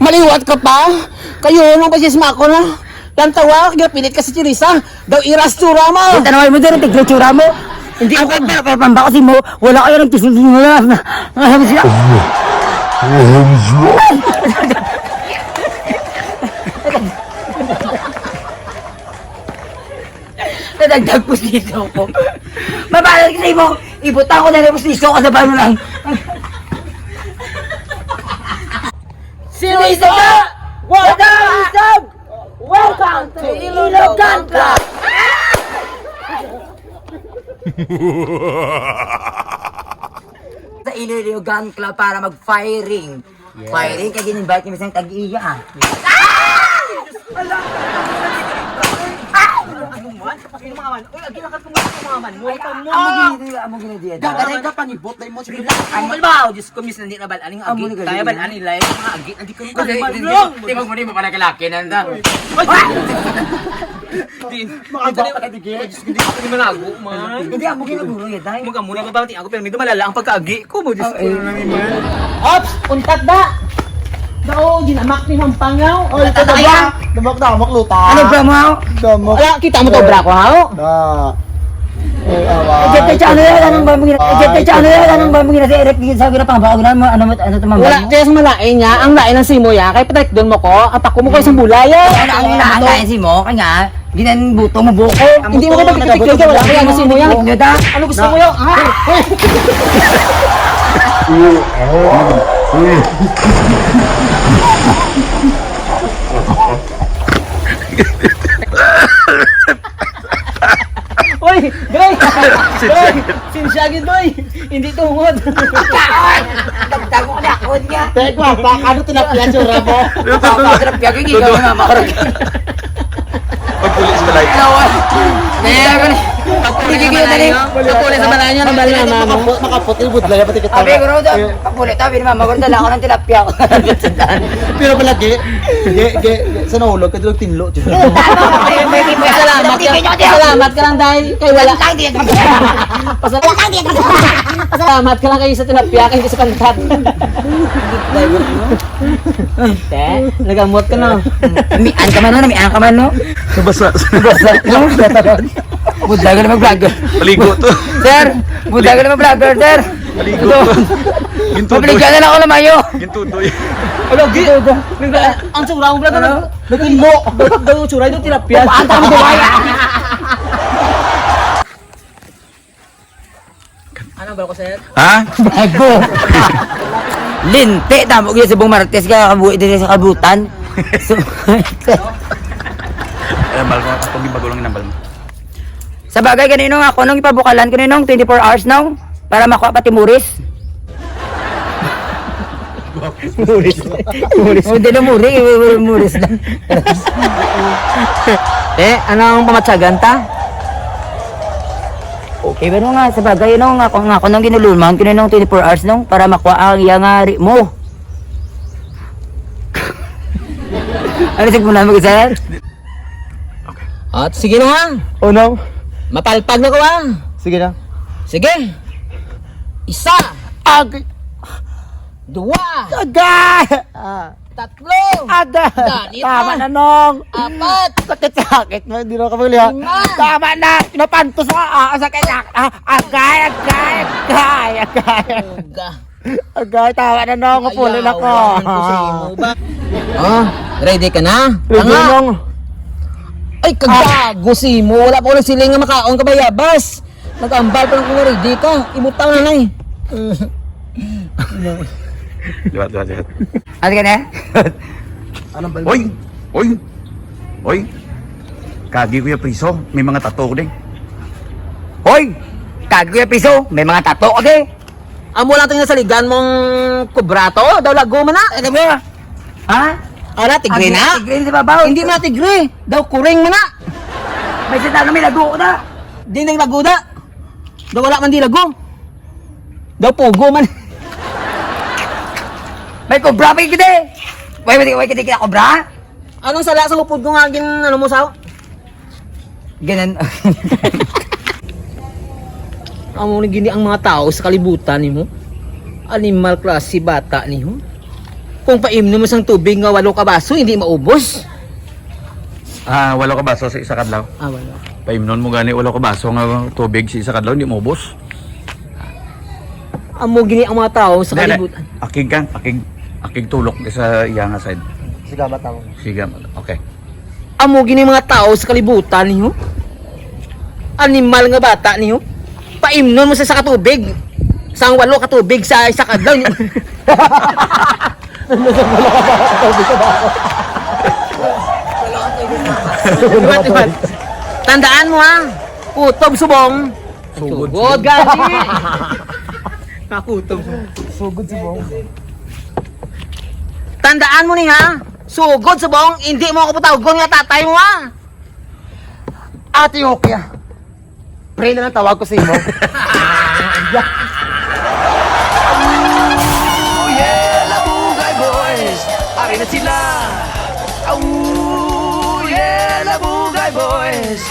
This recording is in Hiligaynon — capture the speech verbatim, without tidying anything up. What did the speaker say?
Maliwat ka pa? Kayo, nung pasisma ako na. Yan tawa, gapilit ka sa Chinisa. Daw iras tsura mo. Ang tanaway mo diri, tigre tsura mo. Hindi ako, pero, pero pambako si mo, wala kayo nagtisunod mo na. Ano siya? Nadagdag po dito ko. Mabalag sa imo, ibutang ko na lang po sa iso ka sa balulang. Sino isa ka? Welcome! Welcome to Ilogan Club! Sa Ilogan Club para mag-firing. Firing kay gin-invite ni isang tag-iya. Ano man? Ano man? Uy, agi lang ka kung ano man. Ay, amo gini, amo gini diya. Gagaray ka, panibot na mo. Sige lang. Ang malbaw, Diyos ko, miss, nandi na bal-an yung agi. Amo ni Kaya bal-an yung live, mga agi, nandi ko yung Kasi, kalibal di, lang. Di, di, di mo pala kalaki na, nanda. Ay! Di, Mga di, baka di, na dige. Diyos ko, di ko malago, man. Hindi, amo gini, guro, yun, tay. Mga muna, mabati ako, pero medyo malala ang pagkaagi ko, mo, Diyos ko. Ops! Untat da! Dao, ginamak ni Mang Pangaw. Oy, ito, Tatay, damok. ah. Damok, damok, luta. Ano, bro, mo? Damok. Wala, kita mo to, bra ko, ha? Da. Ay, awa. Ejete, ano yan? Anong ba mo gina-, Ejete, ano yan? Anong ba mo gina-, si Eric, sa gira pang ba? Ano mo, ano to, Mang Wala, Pangaw? Kaya sa malain niya, ang lain ng simo ya, kay patek doon mo ko, ang pako mo ko isang bulaya. Ano ang lain mo? Kanya, Ginan buto mo buko. Hindi mo kita kitikil ka, wala kaya gusto mo yan. Ano gusto mo yan? Ha? Uy! Doy! Doy! Sinsya gid, Doy! Hindi tungod! Kaon! Dagdag mo na ako niya! Te, gwapa, ano tilapia tsura mo? Papa, tilapia ko, hindi ka na makarag. Pagpuli sa balay. Ano, ah? Kaya ako ni. Pagpuli sa balay. Pagpuli sa balay niya, nabal na mama. Makaputi, budlay, pati kita. Abi, guro, doon. Pagpuli, tabi ni mama, guro, dala ako ng tilapia. Pero pala, ge, ge, ge, ge, sa nahulog, kadulog tinlo. Tama, may, may, may, Salamat ka. Salamat ka lang, day. Kay wala. Lang, di. Pasal-, Lang, di. Pasalamat ka lang kayo sa tilapia, kay hindi sa pantat. Te, nagamot ka, no? Mian ka man, no? Mian ka man, no? Nabasa. Nabasa. No? Budlagan na mag-vlogger. Paligo to. Sir, budlagan na mag-vlogger, sir. Paligo to. Gintudoy. Pabligyan na lang ako ng mayo. Gintudoy. Ano, gi-, ang tsura mo pala, ano? Nagkimo. Daw, daw, tsura, daw, tilapia. Ang tama, di ba? Ano ba ko, sir? Ha? Bago. Linti, tamo gyud sa Bong Martes ka, kabuhi diri sa kabutan. So, Ay, ang bal mo, ako, di ba, gulang inang bal mo? Sa bagay, kanino nga, ako nung ipabukalan ko ninong twenty-four hours, no? Para makuha pa ti Muris. Muris. Muris. Oh, hindi na Muri, Muris lang. Eh, ano ang pamatsagan ta? Okay, pero nga, sa bagay, no, nga, nga ako nang ginulunman, kini nung twenty-four hours, no, para makuha ang iya nga ri-, mo. Ano, sige mo na, mag-, sir? At sige na, ha? Oh, no. Mapalpag na ko, ha? Sige na. Sige. Isa. Ag- Dua. Agay! Ah. Tatlo. Agay! Ganit Tama na. na, Nong. Apat. Sakit-sakit mo, hindi na kapag liha. Lima. Tama na. Napantos mo. Ah, sakit na. Ah, agay, agay, agay, agay. Uga. Agay, tama na, Nong. Mapuli na ko. Ayawan ko sa imo ba? Ah, ready ka na? Ready, Tanga. Nong. Ay, kagago si mo. Wala pa ko nagsiling nga makaon ka bayabas. Nag-ambal pa lang ko nga ready ka. Ibutang na, nay. Liwat, liwat, liwat. Ano ka na? Anong bal- Oy! Oy! Oy! Kagi ko yung priso. May mga tato ko din. Hoy! Kagi ko yung priso. May mga tato ko din. Amo lang ito yung nasaligan mong kubrato. Daw lago man na. Ano ba? Ha? Ala, tigre Agi, na. Tigre sa babaw. Hindi na tigre. Daw kuring man na. May sita na may lago ko na. Di nang lago na. Daw wala man di lago. Daw pugo man. May kobra pa kita eh. May, may, may kita, kita kobra? Anong sala sa hupod ko nga gin, ano mo, sao? Ganan. Amo ni gini ang mga tao sa kalibutan nimo. Animal klase bata niyo. Kung paimnon mo sang tubig nga walo ka baso, hindi maubos. Ah, walo ka baso sa isa kadlaw. Ah, walo. Paimnon mo gani walo ka baso nga tubig sa isa kadlaw, hindi maubos. Amo gini ang mga tao sa Dali. Kalibutan. Akig kang, akig, akig tulok sa iya nga side. Sige, mataw. Sige, okay. Amo gini mga tao sa Kalibutan niyo. Animal nga bata niyo. Paimnon mo sa isa ka tubig. Sang walo ka tubig sa isa ka adlaw niyo. Iwat, iwat. Tandaan mo ha. Kutob subong. Sugod gani. Kakutob. Sugod subong. Tandaan mo ni ha. Sugod subong, hindi mo ako patawgon nga tatay mo ha. Ate Okya. Pre na lang tawag ko sa imo. Oh yeah, Labugay Boys! Ari na sila! Oh yeah, Labugay Boys!